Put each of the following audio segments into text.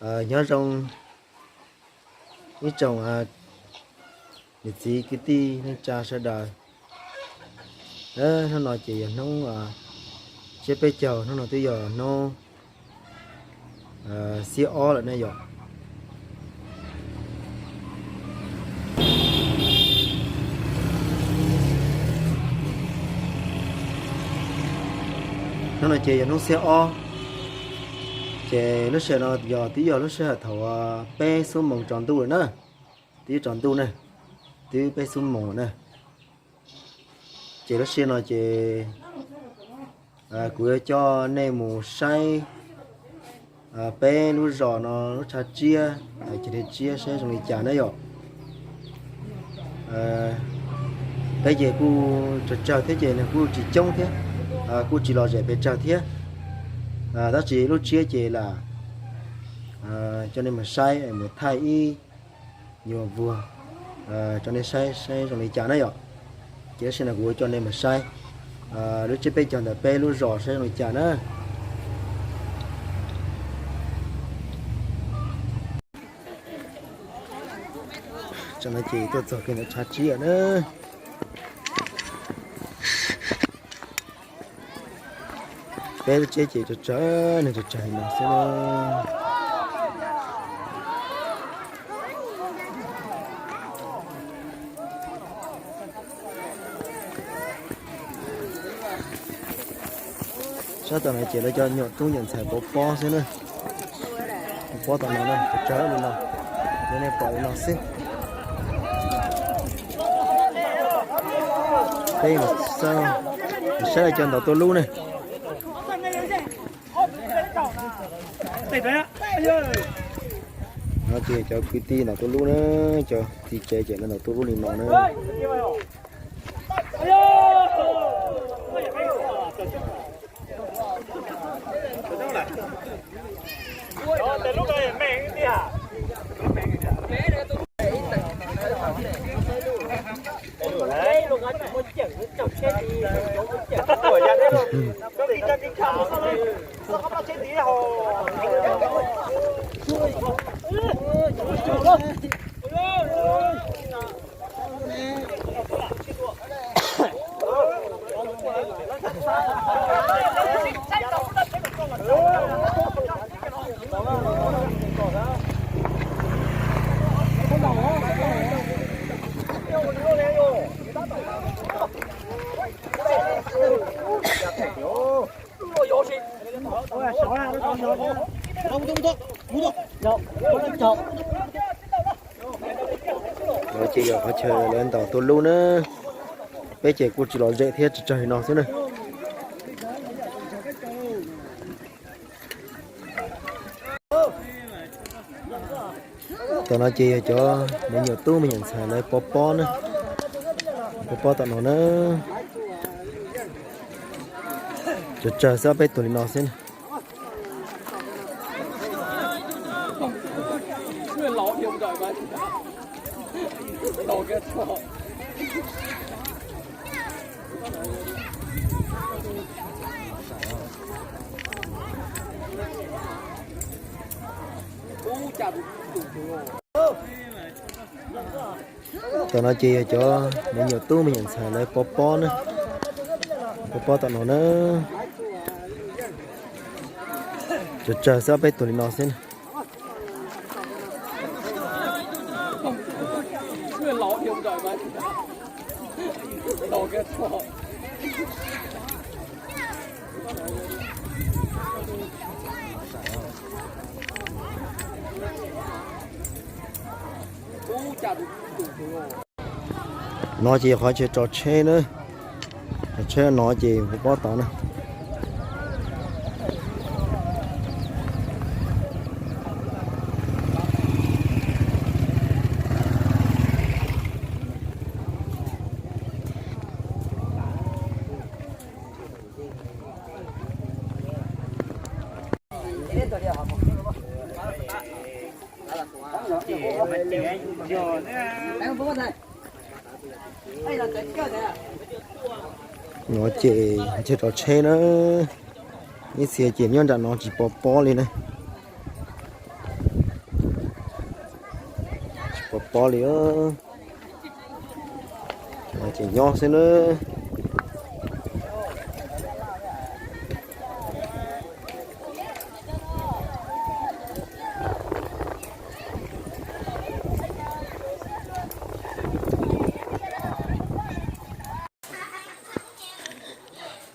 Nyob zoo ib tsoom niam txiv kwv tij neej tsa sawv daws. Hnub no ces yog hnub tsiab peb caug, hnub no twb yog hnub xiab ob lawm ne yom. Hnub no ces yog hnub xiab ob, ces lub sij hawm no yog twb yog lub sij hawm thaum peb xuab moos tsaus ntuj lawm na, twb tsaus ntuj na, twb peb xuab moos na. Ces lub sij hawm no ces kuv yuav coj nej mus saib peb lub zos no lub tshav tsiab, ceg dej tsiab saib zoo li cas na yom. Peb ces kuj tsawg tsawg thiab ces nws kuj tsis coob thiab, kuj tsis lom zem pes tsawg thiab. Tab sis lub tsiab ces lam coj nej mus saib, mus thaij ib nyuag vuag rau nej saib saib zoo li cas na yom. Ces lub sij hawm no kuv yuav coj nej mus saib lub tsiab peb caug ntawm peb lub zos saib zoo li cas na. Tam no ces tuaj txog kiag ntawm tshav tsiab na. Peb lub tsiab ces tsawg tsawg, nws tsawg tsawg li no xwb na. Sab tom no ces lawv cov me nyuam tub me nyuam ntxhais pov pob xwb na. Pov pob tom no na, tsawg tsawg li no, nej pom li no xwb. Peb mus saib, saib cov ntaus tuj lub ne. No ces cov kwv tij ntaus tuj lub na, cov txiv tsev ces lawv ntaus tuj lub li no na. No ces yog qhov chaw lawv ntaus tuj lub na. Peb ces kuj tsis lom zem thiab, tsawg tsawg li no xwb na. Tom no ces yog cov me nyuam tub me nyuam ntxhais lawv pov pob na. Pov pob tom no na. Tsawg tsawg xwb, ob peb tug li no xwb na. Tom no ces yog cov me nyuam tub me nyuam ntxhais lawv pov pob na. Pov pob tom no na. Tsawg tsawg xwb, ob peb tug li no xwb na. No ces yog qhov chaw tso tsheb na. Tsheb no ces pov pob tod na. No ces chaw tso tsheb na. Ib txhia ces nyob nram no tsis pov pob li na. Pob li, ces nyob xwb na.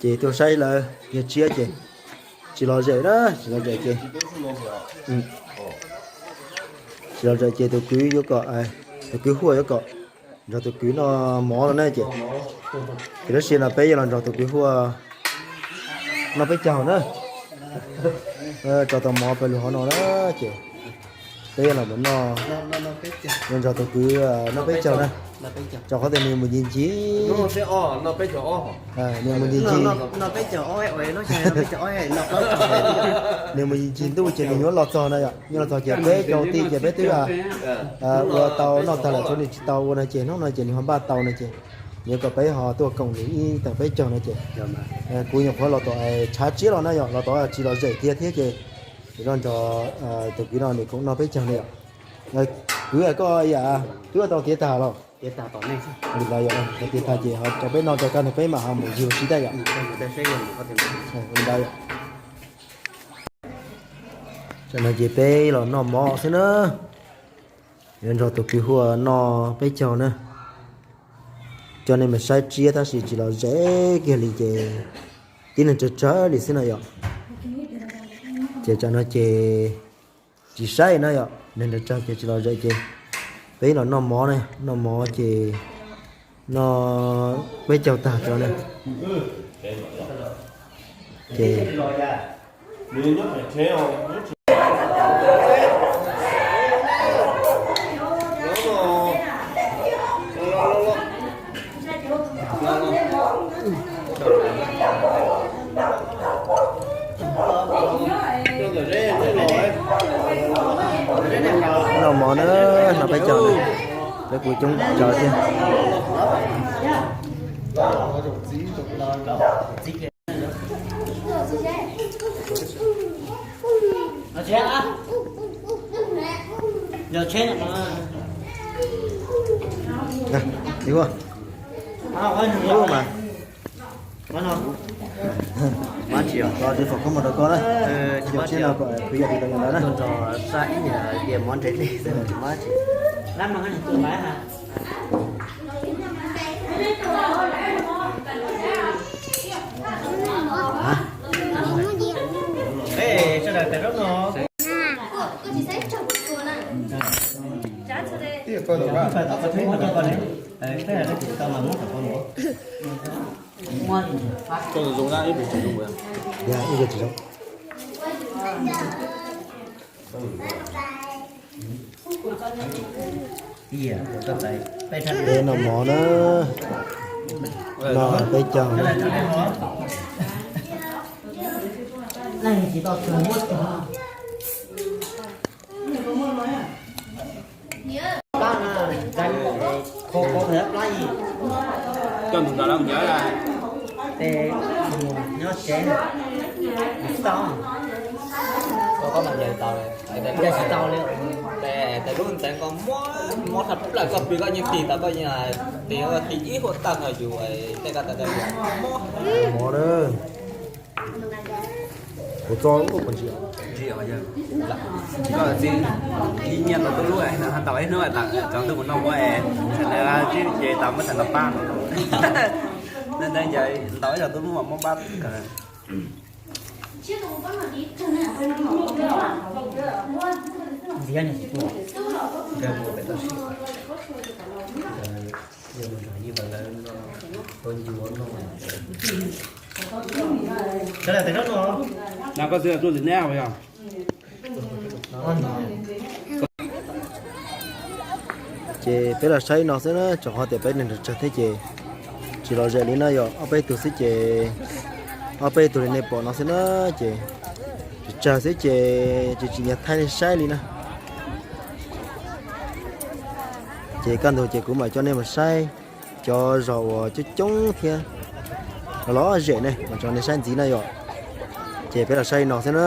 Ces tuaj saib lawv yog tsiab ces tsis los zem na, tsis los zem ces, tsis los zem ces tus kwv yuav kom, tus kwv Huaj yuav kom nrog tus kwv noj mov no na ces, ces lub sij hawm no peb yuav los nrog tus kwv Huaj noj peb caug na. Tso tau mov pawg lug hauv no na ces peb yuav los mus noj, yuav nrog tus kwv noj peb caug na. Rau qhov tias nws mus ncig ncig, nws mus ncig ncig, nws mus ncig ncig ntuj ces nws nyuam los txog na yom, nyuam los txog ces peb cov kwv tij ces peb twb ua tau noj tag lawm, tshuav nws tsis tau ua no ces hnub no ces nws ho npaj tau no ces yuav kom peb ho tuaj koom nws ib teem peb caug no ces kuv nyuam qhuav los tom tshav tsiab los na yom, los tom tsis los zem kiag thiab ces yuav los nrog tus kwv no nws koom noj peb caug na yom. Kwv, koj yam twb tau tiav tag los? Li ntawd yom, tiav tag ces ho rau peb noj rau kawg no peb mam ho mus yug sib tag yom. Li ntawd yom. Tam no ces peb los noj mov xwb na. Yuav nrog tus kwv Huaj noj peb caug na. Coj nej mus saib tsiab tab sis tsis los zem kiag li ces tib neeg tsawg tsawg li xwb no yom. Ces tam no ces tsis saib na yom, neeg tsawg tsawg ces tsis los zem ces peb los noj mov na, noj mov ces noj peb caug tag tso na. Ces noj mov na, noj peb caug na, peb kuj coob tsawg thiab. Mab tsis yog, tsis foom koob hmoov rau koj na. Yog tsis no kom kwv yog tsis tau yog ntawd na. Tuaj nrog sab ib niag tias mov nres dej xwb tsis mab tsis. Sawv daws tes zaub no. Ib tug tsis zoo. Peb noj mov na, noj peb caug na. Coj mus nrog lawv mus nyob, nyob tsev tsis tau, koj mas ncaws tau, ncaws tsis tau li. Tes lub ntxeev koj mob, mob tshaj plaws, koj pw koj yeej tig tau, koj yeej tig, tig ib huaj tag nrho yus, tej koj tas mob. Mov na. Kuv txo ua pos ntsis. Ntsis os yawg. Koj txiv ib nyiaj tau tub lub, ntaus ib hnub tas cov ntuj mus noj muab es, tsam na tsib ces tas muab tas nta pab no. Ntawd ntaus ib zaug tub lub mas muab pab kawg. Ntxiv ne. Sawv daws tes zaub no. Koj xwb tuaj ntxiv neb yog. Ces peb los saib no xwb na, tsam qhov tias peb neeg tsawg thiab ces tsis los zem li na, yog ob peb tug xwb ces, ob peb tug li nej pom no xwb na, ces tsis tsawg xwb ces tsis tsim nyog thaij nej saib li na. Ces kaj ntug ces kuv mam coj nej mus saib cov zos uas coob coob thiab los los zem ne, mas tso nej saib ntxiv na yom. Ces peb los saib li no xwb na.